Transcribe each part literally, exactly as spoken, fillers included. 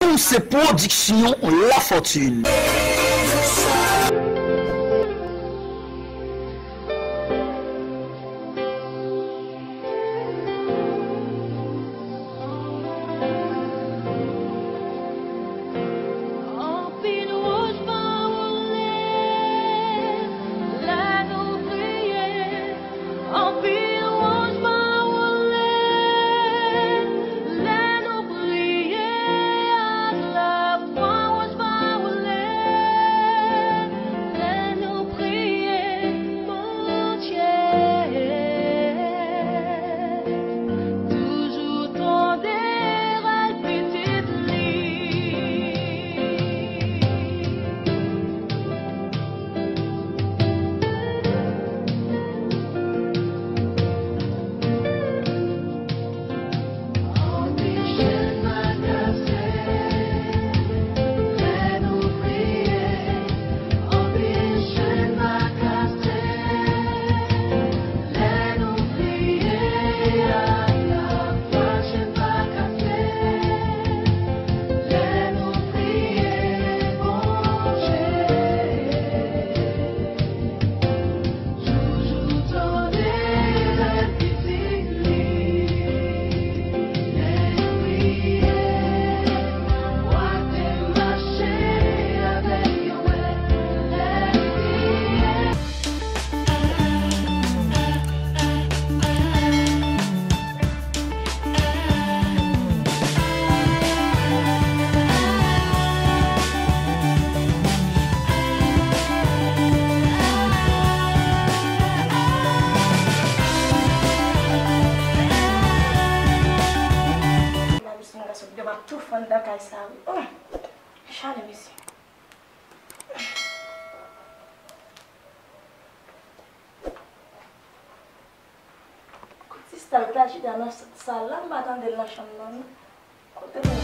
Ou se pwodiksyon Lafortune. Anpil wòch pa wole lè nou priye. Anpil wòch pa wole lè nou priye ak lafwa. Wòch pa wole lè nou priye Bondye. Toujou tande rèl pitit li. Mwen ap tou fann nan kay sa wi. Oh, chalè mesye. Kot sista yo ta chita nan sal la, m pa tande l nan chanm nan non. Kote l ye?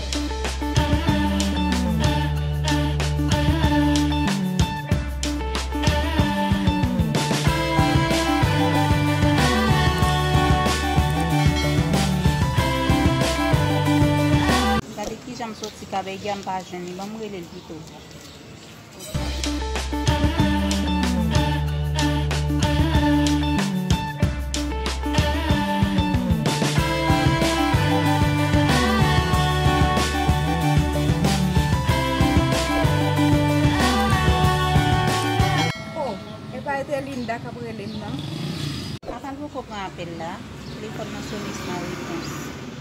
Gade kijan m soti Kabègya, m pa jwenn li. Ban m rele l pito. Oh, epa e te Linda k ap rele m nan? Papa l poko pran apèl la. Telefòn nan sone san repons.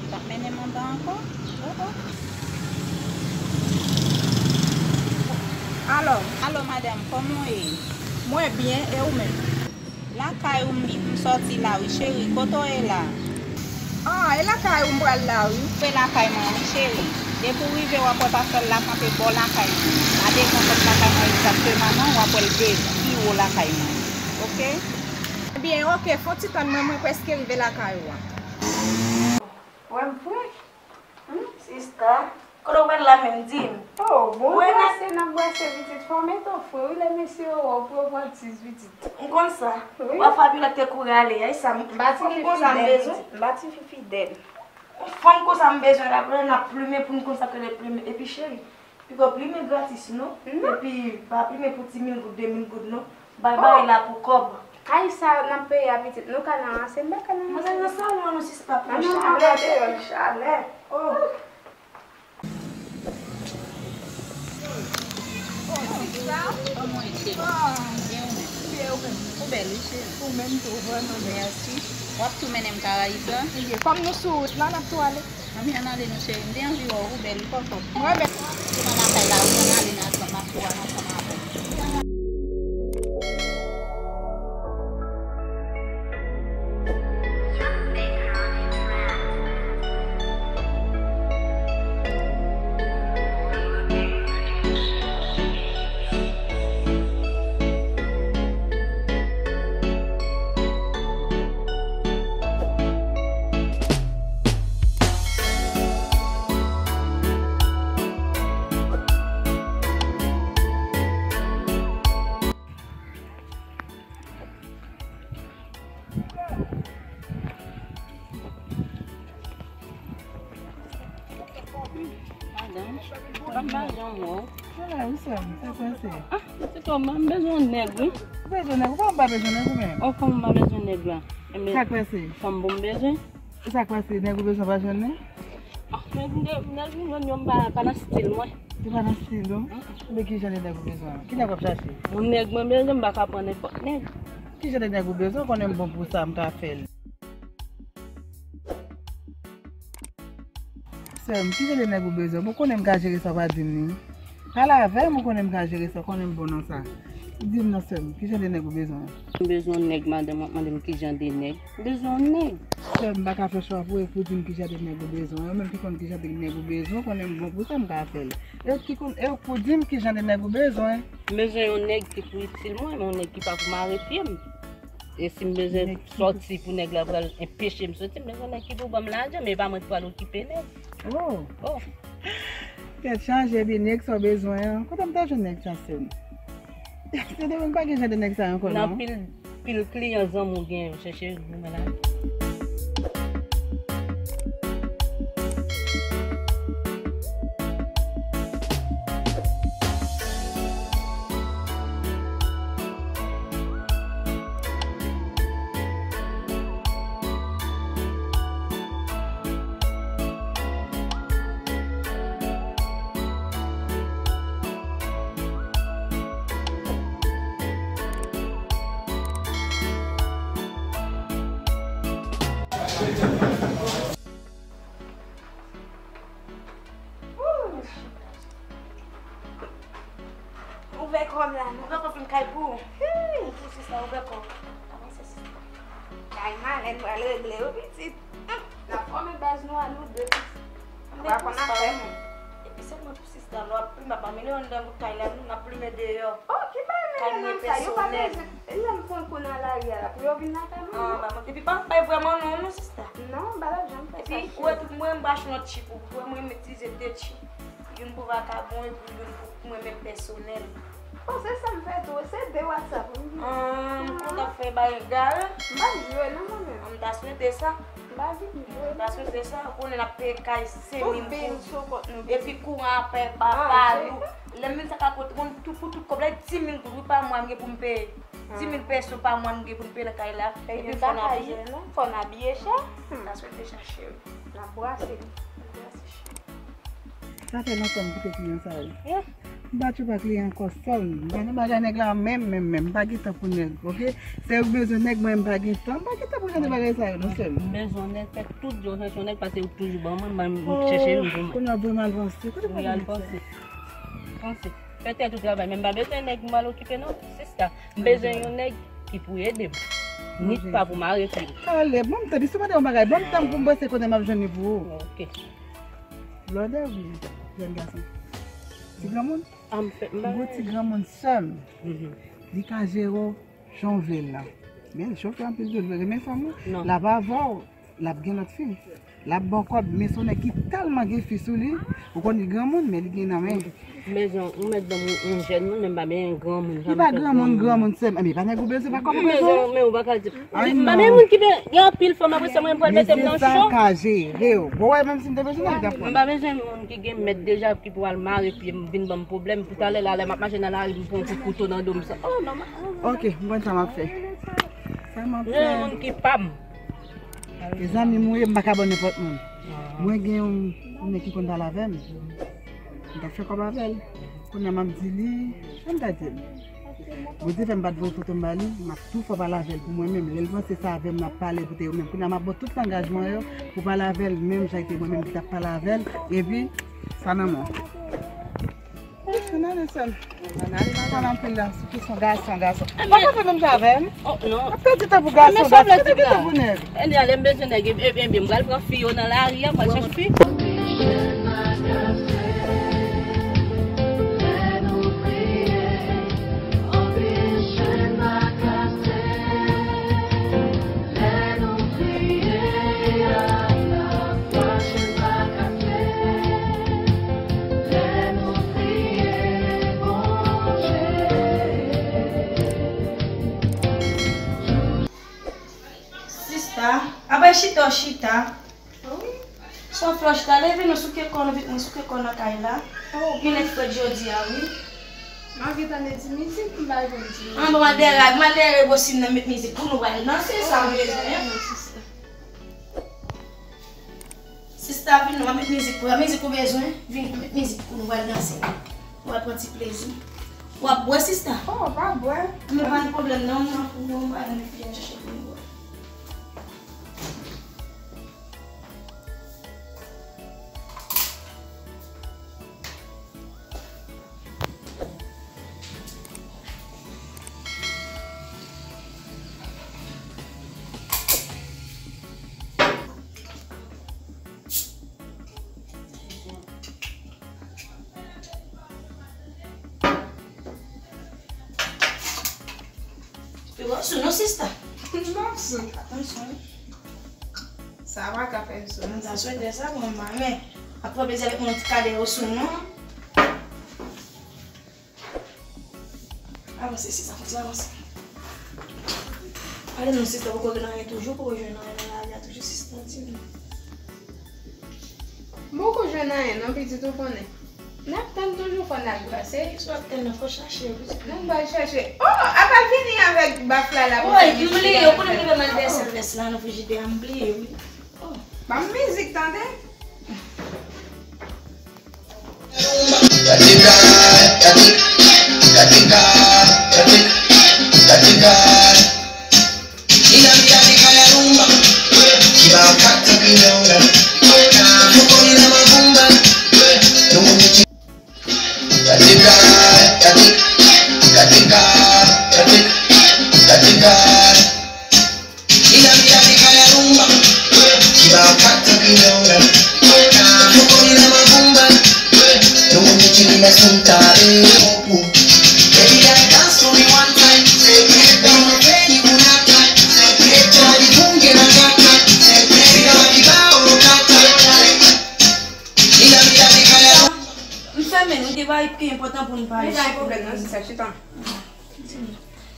Li p ap mennen m anba ankò? Oh, oh. Alo? Alo, madanm, kòman w ye? Mwen byen, e ou menm? Lakay ou m, m sòti la wi, cheri. Kote w ye la? Ah, e lakay ou m pral la wi. Ou rive lakay mwen wi, cheri. Depi w rive, w ap wè pasèl la kanpe bò lakay mwen. Pa devan pòt lakay mwen egzakteman non, w ap wè l de pi wo lakay mwen. Oke? Ebyen, oke, fè yon ti tann mwen, mwen prèske rive lakay ou a. Wè m frè? Hmm, sista. Kote w pral la menm, di m? Oh, bon, brase, n ap brase pitit. Fò w mete w fre wi, lè mesye yo wè w pou yo pran dis pitit. M konn sa. Wi. Wa Fabiola te kouri ale a, e sa, m, m pa ti fè konsa m bezwen. M pa ti fi fidèl. Yon fanm konsa m bezwen la, apre n ap plimen pou n konn sa k rele plimen. Epi cheri, piko plimen gratis non. Non. Epi pa plimen pou ti mil goud, de mil goud non. Bay bagay la pou kòb. Kay sa n ap peye a pitit, nou ka nan ranse, m pa ka nan ranse. Manzè nan salon an, nou sispann pran chalè, chalè. Oh. Kòman w ye, cheri? Byen, ou menm? Ou bèl wi, cheri. Ou menm tou, vrèman bèl. Mèsi. W ap tou mennen m Karayib la? Ebyen, kòm nou sou wout la, n ap tou ale. Ann ale non cheri, m te anvi wè w, ou bèl wi kòkòt. Mwen bèl. Ou nan lakay la wi, ann ale ansanm, n ap tou al ansanm avè w. Mwen pa bezwen mwen. Ala, wi, sè m, sa k pase? Ah, se kòman m bezwen yon nèg, wi. Ou bezwen nèg? Ou pa, ou pa bezwen nèg ou menm? Oh, kòman m pa bezwen nèg la? Sa k pase? Fanm pou m bezwen. Sa k pase? Nèg ou bezwen pa jwenn li? Ah, nèg m de, nèg m jwenn yo m pa, pa nan stil mwen. Li pa nan stil ou? Men ki jan de nèg ou bezwen? Ki nèg w ap chache? Yon nèg mwen bezwen, m pa ka pran nenpòt nèg. Ki jan de nèg ou bezwen? Ou konnen m bon pou sa, m ka fè l. Sè m, ki jan de nèg ou bezwen? Bon, konnen m ka jere sa, w pa di m li. Pale avè m, ou konnen m ka jere sa, ou konnen m bon nan sa. Di m non, sè m, ki jan de nèg ou bezwen? M bezwen yon nèg, madanm, w ap mande m ki jan de nèg. M bezwen yon nèg. Sè m, m pa ka fè chwa pou ou, e pou di m ki jan de nèg ou bezwen. Ou menm ki konn ki jan de nèg ou bezwen, ou konnen m bon pou sa, m ka fè l. E ou ki konn, e ou pou di m ki jan de nèg ou bezwen. M bezwen yon nèg ki pou itil mwen, men yon nèg ki pa pou mare pye m. E si m bezwen sòti pou nèg la pral enpeche m sòti, m bezwen nèg ki pou ban m lajan, men e pa mwen ki pral okipe nèg. Oh! Oh! Tèt chaje, epi nèg sa w bezwen an. Kote m ta jwenn nèg sa, sè m? Se de m pa gen jan de nèg sa ankò, non. Nan pil, pil kliyan zanmi w gen, chèche goumen la. Ouvè kò m la, non. Ouvè kò fin kay pou ou. Pou sista, ouvè kò. Avanse, sista. Kay malè, n pral regle yo, pitit. N ap fòme baz nou a nou de, pitit. Ou pa konn afè moun. Epi sèlman pou sista, lè w ap plimen, ap amenè anndan bout kay la, nou, n ap plimen deyò. Oh, ki bagay medam sa, yo pa bezwen. Lè m pran kou nan lari a la, pou yo vin lakay mwen, non. Epi pa bay vrèman non, non, sista. Non, m pa t ap janm fè sa. Epi, ou wè tout mwen, m pa achte lòt chip, ou wè mwen, m itilize de chip. Youn pou vakabon, epi youn pou mwen menm pèsonèl. Oh, se sa m fè tou, se de WhatsApp m gen. Ah, m kontan fè bagay egal. M pa jwe non mwen menm. M ta swete sa. M pa vin jwe. M ta swete sa, ou konnen n ap peye kay senk mil goud. Tout bil sou kont nou. Epi kouran ap peye pa, pa lou. Lè m vin sa ka kote, konn tou pou tout kòb la, dis mil goud wi pa mwa m gen pou m peye. Dis mil peso pa mwa m gen pou m peye nan kay la. Epi fò n abiye. Fò n abiye chè. M ta swete sa cheri. N ap brase. N ap brase cheri. Sa fè lontan m kite kliyan sa yo. M pa tchoupa kliyan ankò sè m. M pa nan bagay nèg la menm, menm, menm. M pa gen tan pou nèg, oke? Se yo k bezwen nèg, mwen, m pa gen tan. M pa gen tan pou jan de bagay sa yo, non, sè m. M bezwen nèg, fè tout jan w chèche yon nèg, paske ou toujou ban mwen, m chèche youn pou mwen. Kounye a w vle m al vanse. Kote m al vanse? Vanse. Fè tèt ou travay, men m pa bezwen nèg m al okipe, non, sista. M bezwen yon nèg ki pou ede m. Ni pa pou mare pye m. Talè, ban m tan, si w mande yon bagay, ban m tan pou m panse kote m ap jwenn li pou ou. Oke. Blòdè wi, jèn gason. Ti granmoun? Gwo ti granmoun sè m. Li ka jere w jan w vle l la. Men li chofe anpil tou, li renmen fanm wi. L ap avè w, l ap gen lòt fi. L ap ba w kòb, men se yon nèg ki tèlman gen fi sou li, ou konn li granmoun, men li gen nan men. M bezwen, ou mèt ban m yon jèn moun, men m pa bezwen granmoun. Li pa granmoun, granmoun sè m. Ebyen, pa nèg ou bezwen, pa kòb ou bezwen. Men ou pa ka di. M pa bezwen moun ki gen anpil fanm, apre sa mwen pral mete m nan cho. Men se sa ka jere w. Bon, wè, menm si m te bezwen nèg, m t ap pran. M pa bezwen moun ki gen mèt deja, ki pou al mare pye m, vin ban m pwoblèm. Pou talè la, lè m ap mache nan lari, m pran yon kout kouto nan do m sa. Oh, non, non. Oke, m konn sa m ap fè. Sa m ap fè. Yon moun ki pa m. E zanmi m ou ye, m pa ka ban nenpòt moun. Mwen gen yon, yon nèg ki konn pale avè m. M t ap fè kòb avè l. Kounye a m ap di li, sa m ta di l? Bondye fè m pa t voye foto m ba li, m ap tou fè pale avè l pou mwen menm. Lè l panse se avè m l ap pale pou te yo menm. Kounye a m ap ba w tout langajman yo pou pale avè l, menm jan ke mwen menm ki t ap pale avè l. Epi, sa nan men w. Ann ale sè m. Ann ale, madanm. Pale anpil la, sou kesyon gason, gason. Pa ka fè menm jan avè m. Oh, non. Ap pèdi tan pou gason, gason. Pèdi tan pou nèg. Ann ale, m bezwen nèg. Ebyen, m pral pran fi yo nan lari a, m pral chèche fi. Sista, apre chita w chita. Wi. San flòch la, leve nou souke kò nou vit, mwen souke kò nan kay la. Oh, gen nèt frèt jodi a, wi. M ap gentan mete mizik, m pa jwenn ti mizik. An, bon, m al dèyè, m al dèyè bòs mwen nan, met mizik pou nou pral danse, sa m bezwen. Non, sista. Sista, vin, nou, m ap met mizik pou, mizik ou bezwen, vin, m ap met mizik pou nou pral danse. Ou pral pran ti plezi. W ap bwè, sista? Oh, pa bwè. Men pa gen pwoblèm, non, non, non, m pral met fi a chache pou nou bwè. Yo, sou non, sista. Non, sou. Atansyon, wi. Sa pa ka fè m sou non. M ta swete sa pou mwen, men ap pran plezi avèk mwen ti kade yo sou non. Avanse, sista, kontinye avanse. Ale non, sista, poko gen anyen toujou, poko jwenn anyen nan lavi a toujou, sista, di m. M poko jwenn anyen non, pitit, ou konnen. N ap tann toujou, fò n al pase. Kisa w ap tann nan? Fò chache, wi. Non, m pral chache. Oh, apa vini avèk baf la, la pou fè mizik la. Woy, m bliye, ou konnen m te fè mal dèyè sèl vès la nan frijidè a, m bliye, wi. Oh. Ban m mizik, tande. M fèmen, nou gen bagay pi enpòtan pou n pale. Men pa gen pwoblèm non, sista, chita.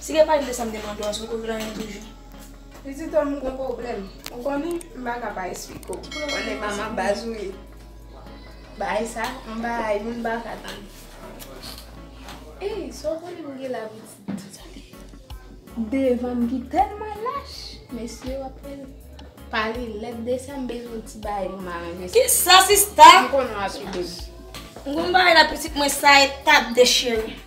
Si gen pale de sa m te mande w a, si w poko gen anyen toujou. Pitit, m gon pwoblèm. Ou konnen, m pa ka pa eksplike w. Konnen manman baz ou ye. Bagay sa, yon bagay moun pa ka tann. Ey, sa w konnen m gen la pitit. Devan m ki tèlman lach, mesye w ap fè l pale lèd de sa, m bezwen ti bagay pou m aranje sa. Kisa, sista? M konnen w ap ede m. M gon bagay la pitit mwen, sa e tab de cheri.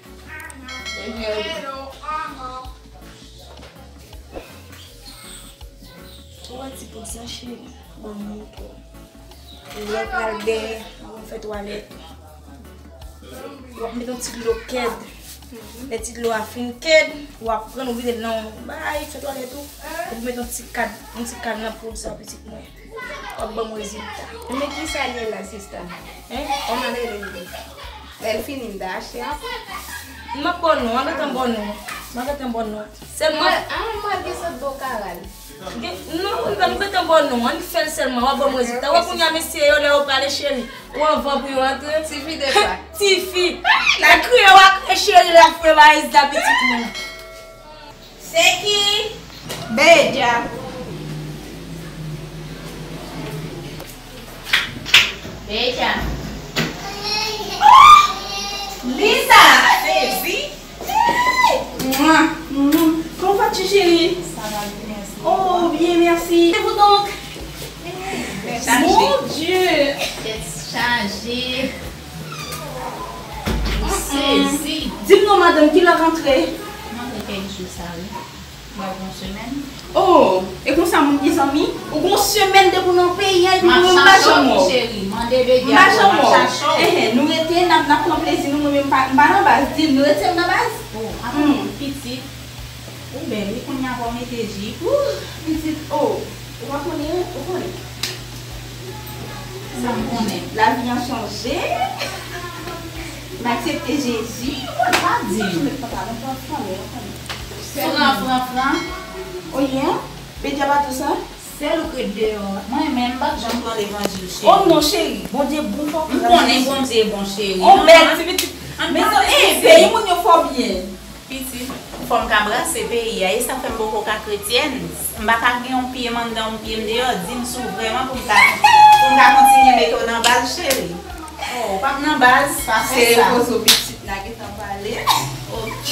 Ou wè ti poud sa, cheri? Bon, mwen tou. Lè w pral benyen, ou fè twalèt ou. W ap met yon ti dlo kèd. Lè ti dlo a fin kèd, w ap pran, ou vide l nan yon bay, fè twalèt ou. Epi met yon ti kad, yon ti kad nan poud sa, pitit mwen. W ap ban m rezilta. Men kisa l ye la, sista? Hein? Kòman l rele menm? Lè l fini, m ta achte ankò. M ap ba w non, an gentan ba w non. M an gentan ba w non. Sèlman. Mwen, ah, mwen gen sot bo karal. Gen, non, m gentan ba w non. Ann fè l sèlman, w ap ban m rezilta. Wè kounye a mesye yo, lè yo prale, cheri, ou anvan pou yo antre. Tifi de kwa? Tifi. Lè kriye, w a kriye, cheri, lè ap fè valiz la, pitit mwen. Se ki? Bedja. Bedja. Oh! Lisa! Sezi. Mwa. Mhm. Comment vas-tu, chérie? Ça va bien, merci. Oh, bien, merci. Et vous donc? Tèt chaje. Mon Dieu! Tèt chaje. Sezi. Di m non, madanm, kilè w rantre? M rantre kèk jou sa, wi. Mwen gon semèn. Oh, e konsa moun gen zanmi? Ou gon semèn depi w nan peyi a, epi mwen menm m pa janm wè w. M ap chache w, wi, cheri. Mande Bedja pou mwen, m ap chache w. Enhen, nou rete, n ap, n ap pran plezi nou, mwen menm m pa, m pa nan baz, di m, nou rete m nan baz? Oh, avan pitit. Ou bèl, wi, kounye a fò w mete jip. Ooh, pitit, oh, ou pa konnen, ou konnen. Sa m konnen. Lavi an chanje. M aksepte Jezi. Ou konn pa di. Ou met pantalon, pantalon, ou konnen. Fran, fran, fran. Oyen, Bedja pa tou sa? Sèl ou k ret deyò a. Mwen menm, m p ap janm pran levanjil, cheri. Oh non, cheri. Bondye bon, fò. M konnen Bondye bon, cheri. On bèl ti pitit. Mezanmi, peyi moun yo fò byen. Pitit, fò m ka brase peyi a, e sa fè m poko ka kretyèn. M pa ka gen yon pye m anndan, yon pye m deyò, di m si w vrèman pou m ka, pou m ka kontinye mete w nan bal, cheri. Oh, ou p ap nan baz, pa fè sa. Se rezo pitit la gentan pale. Ok.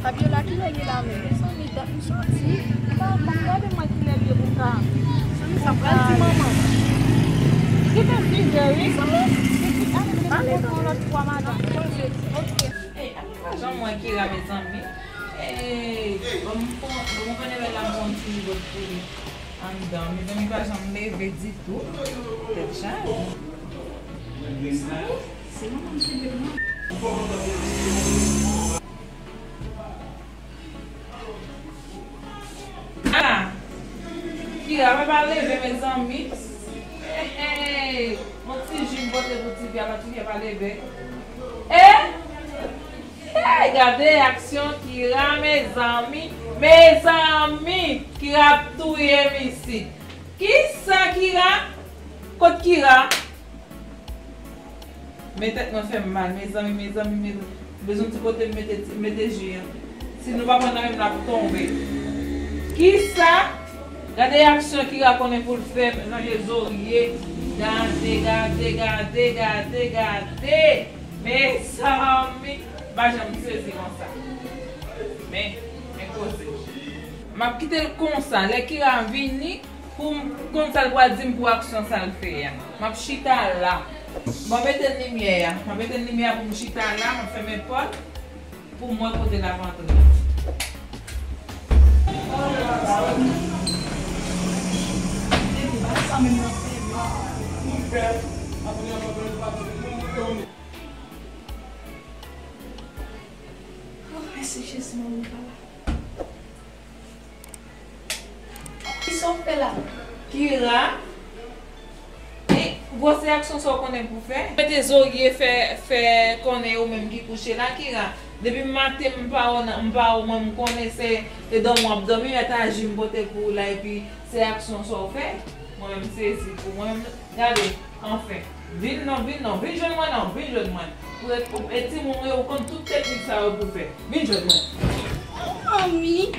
Fabiola, kilè li la menm? Mezanmi, dat m soti. M pa, m ap gade mwen kilè li ye pou m ka. Mezanmi, sa pral di manman. Li gentan sizè, wi. Mezanmi, pitit la menm gentan konn yon lòt fwa, madanm. Ok. Jan mwen Kira, mezanmi. Ey, bon, bon, bon, konnen lè la bon ti bòt pou li anndan. Mezanmi pa janm leve ditou. Tèt chaje. Se manman m ki leve m nan. Ah! Kira, pa, pa leve, mezanmi. Hey, hey. Yon ti ji m pote pou tifi a, pa tifi a pa leve. Eh? Hey, gade aksyon Kira, mezanmi. Mezanmi, Kira ap touye m isit. Kisa Kira? Kot Kira? Men tèt mwen fè m mal, mezanmi, mezanmi, mezanmi. Bezwen ti kote m mete, mete ji an. Si nou pa pran nan men m, l ap tonbe. Kisa? Gade aksyon Kira konnen pou l fè nan je Zorie. Gade, gade, gade, gade, gade. Mezanmi, m pa janm sezi konsa. Men, men koze. M ap kite l konsa. Lè Kira vini, pou m konn sa l pral di m pou aksyon sa l fè a. M ap chita la. Bon, mete limyè a. M ap mete limyè a pou m chita la. M ap fèmen pòt pou m wè kote l ap antre. Oh, mèsi Jezi, manmi pa la. Kisa w fè la? Kira, e gwosè aksyon sa w konnen pou fè? Mete Zorie fè, fè konnen ou menm ki kouche la, Kira. Depi maten m pa wè w nan, m pa wè w, mwen m konnen se, se dòmi w ap dòmi, mèt aji m pote pou ou la, epi se aksyon sa w fè? Mwen menm sezi pou mwen menm, gade. Anfen, vin non, vin non, vin jwenn mwen non, vin jwenn mwen. Ou, ou, e timoun ou ye, ou konn tout teknik sa yo pou fè. Vin jwenn mwen. Manmi.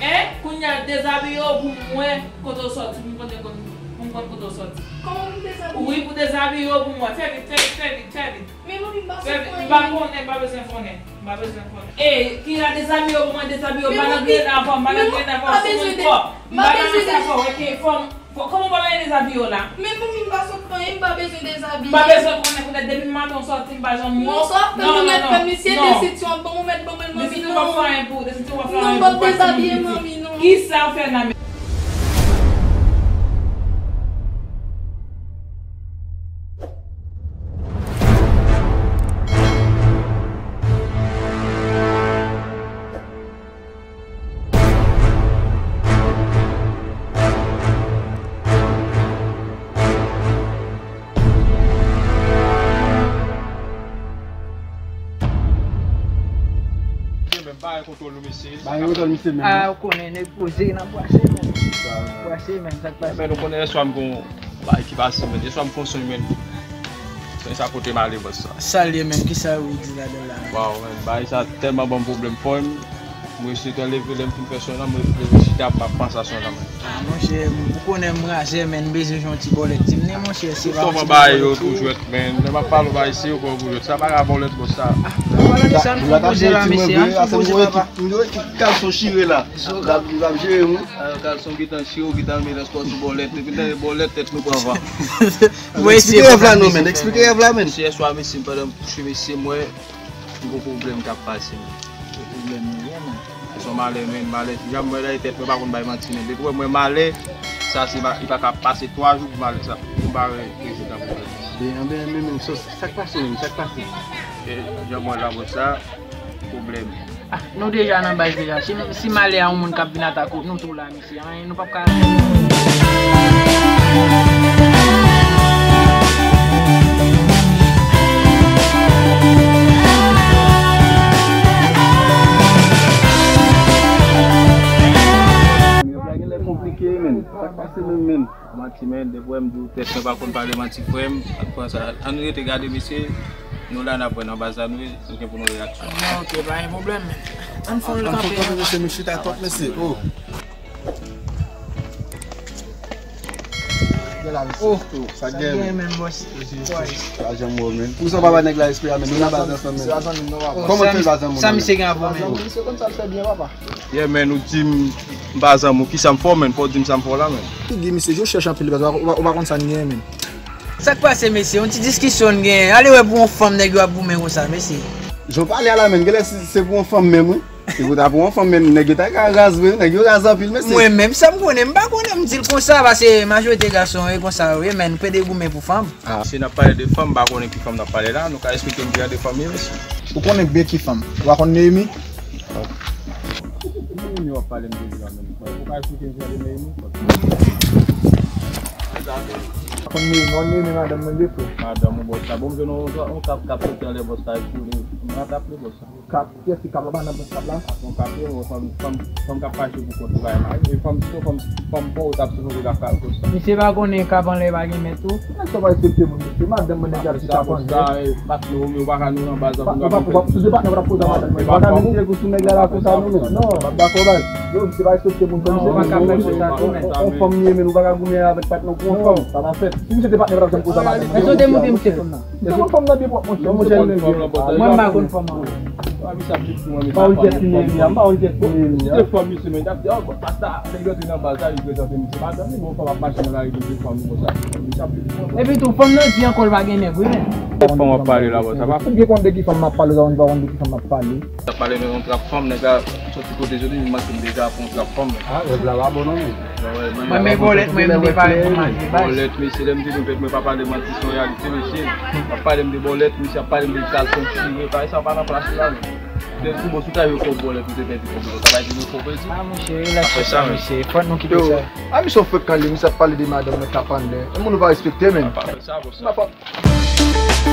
En, kounye a dezabiye w pou mwen kote w sòti, pou m konn, pou m konn kote w sòti. Kòman pou m dezabiye? Wi, pou dezabiye w pou mwen. Fè vit, fè vit, fè vit, fè vit. Men manmi, m pa sot fè anyen. M pa konnen, m pa bezwen konnen. M pa bezwen konnen. E, Kira, dezabiye w pou mwen, dezabiye w. Men manmi, m pa nan grenn avè w, m pa nan grenn avè w, sou moun kò. M pa nan afè avè w, ok, fò m Kò-, kòman w pa mete dezabiye w la? Men manmi, m pa sot fè anyen, m pa bezwen dezabiye. M pa bezwen konnen poutèt depi maten w sòti, m pa janm wè w. Non, sa w ap fè m nan nèt fè m, mesye, desiti w ap ban mwen, mèt ban mwen l, manmi, non. Desiti w p ap fè anyen pou, desiti w p ap fè anyen pou, pa timoun piti. Kisa w fè la, men? Bagay kontwòl nou, mesye. Bagay kontwòl misye menm. Ah, ou konnen, nèg poze nan pwase menm. Pwase menm, sa k pase? Men nou konnen yèswa m gon bagay ki pase, men yèswa m fon sony, men. Sony sa pote m ale, bòs sa. Sa l ye menm, kisa ou di ladan la? Waw, men, bagay sa tèlman ban m pwoblèm. Fò m, mwen se te leve, lè m fin fè sony nan, mwen leve chita, m ap panse a sony nan, men. Ah, monchè, ou konnen m razè, men, m bezwen jwenn ti bòlèt. Di m nen, monchè, se pa yon ti bòlèt pou jwèt, men. Lè m ap pale w bagay serye, ou pran pou jwèt. Sa pa ka bòlèt, bòs sa. Ah, bòlèt sa, m fon poze la, mesye, an fon poze, papa. M di, wè ki kalson chire la. L ap, l ap jere m, wi. Kalson gentan chire, ou gentan met espò sou bòlèt. Depi l tande bòlèt, tèt nou pran van. Eksplike rèv la non, men. Eksplike rèv la, men. Yèswa, mesye, pandan m kouche, mesye, mwen, m gon pwoblèm k ap pase, men. Ki pwoblèm nou gen, men? Se yon malè, men, malè. Jan m wè la, tèt mwen pa konn bay manti, men. Depi wè mwen malè, sa se pa, li pa ka pase twa jou pou malè sa, pou m pa wè rezilta pwoblèm. Ben, anben, men, men, sa, sa k pase, men, sa k pase? E, jan m wè la, mwen sa, pwoblèm. Ah, nou deja nan baz deja. Si, si malè a yon moun k ap vin atake w, nou tou la, mesye. Anyen, nou p ap ka. Yo, bagay la konplike, men. Sa k pase menm, men? Manti, men, depi w wè m di w tèt mwen pa konn pale manti, frè m, pa t pran sa. Ann rete gade, mesye, nou la, n ap wè nan baz la, nou ye, nou gen pou nou reyaksyon. Ah, ok, pa gen pwoblèm, men. Ann fè yon kanpe, mesye, nou chita twòp, mesye. Oh. Oh, sa gen, men, bòs. Pa janm wè, men. Pou sa, papa, nèg la espri a, men nou nan baz ansanm, men. Kòman fè baz ansanm, sa misye gen avè w, men? Misye konn sa l fè byen, papa. Yeah, men, ou di m baz ansanm, ki sa m fè w, men? Fò w di m sa m fè w la, men. Figi misye, yo chèche anpil, baz, ou pa, ou pa konn sa n gen, men. Sa k pase, mesye? Yon ti diskisyon n gen. Ale wè pou yon fanm, nèg yo ap goumen konsa, mesye. Jan w pale a la, men, genlè se, se pou yon fanm menm, wi. Si pou ta pou yon fanm, men nèg yo ta ka raz vre, nèg yo raz anpil, mesye. Mwen menm, sa m konnen, m pa konnen, m di l konsa, paske majorite gason, e konsa yo ye, men nou pede goumen pou fanm. Ah. Si n ap pale de fanm, m pa konnen ki fanm n ap pale la, nou ka esplike m ki jan de fanm ye, mesye. Ou konnen byen ki fanm? Ou pa konn Neyemi? Ki Neyemi w ap pale m de li la menm? Ou ka esplike m ki jan de Neyemi? Ou pa konn Neyemi, ou Neyemi madanm mwen de fre. Madanm ou bòs la. Bon, m jwenn yon, yon kap, kap soti anlè bòs la, epi m rattrape bòs la. Kap, kiyès ki kap la? Bann nan pran kap la. Bon, kap yo, fanm, fanm, fanm k ap fache pou kont li, bay mari. E fanm, si fanm, fanm pa w, t ap sipoze kap, kap konsa. Misye pa konnen kap anlè pa gen mèt tou. Nèg sa pa respekte moun, mesye. Madanm mwen nèg ap di kap anlè. Patnè w, men w pa ka nou nan baz la pou nou ap fè. Ou pa, ou pa, si se patnè w t ap koze a madanm mwen. Madanm misye kou sou nèg la la konsa nou menm. Non, m ap dakò, baz. Yo, misye pa respekte moun, frè, misye pa ka fè konsa tou, men. On fanm li ye, men nou pa ka goumen avèk patnè w pou on fanm. Sa pa fèt. Si misye te patnè, w t ap janm koze a madanm mwen. Èske w te montre misye fanm nan? Mesye, fanm nan byen pwòp, monchè, monchè, l byen. Mwen, m pa konn fanm an. Pa yon kèk ki Neyemi a, m pa yon kèk ki Neyemi a. Se fanm misye, men, t ap di, oh, pasta, nèg yo te nan baz la, li prezante misye madanm li, bon, fanm ap mache nan lari, li di fanm li konsa. Epi tou, fanm nan di ankò l pa gen nèg, wi, men. Fanm ap pale la, bon, sa pa. Ou byen konn de ki fanm m ap pale, ou pa konn de ki fanm m ap pale. T ap pale de yon trap fanm, nèg la soti kote soti, li manti m deja pou yon trap fanm. Ah, rèv la pa bon non, men. Mwen, men bòlèt, mwen, m te pale pou mache baz. Bòlèt, mesye, lè m di nou, mwen pa pale manti, se yon reyalite, mesye. M ap pale m de bòlèt, misye ap pale m de kalson chire, bagay sa pa nan plas li la, men. Lè tou bon, si w ta jwe kòb bòlèt, ou te pèdi kòb bòlèt, sa pa di nou fò pèdi. Ah, monchè, relax sa, mesye. Fò nou kite sa. Ah, misye yon frekan li, misye ap pale de madanm mwen k ap anlè. E moun ou pa respekte, men. Sa, bon, sa.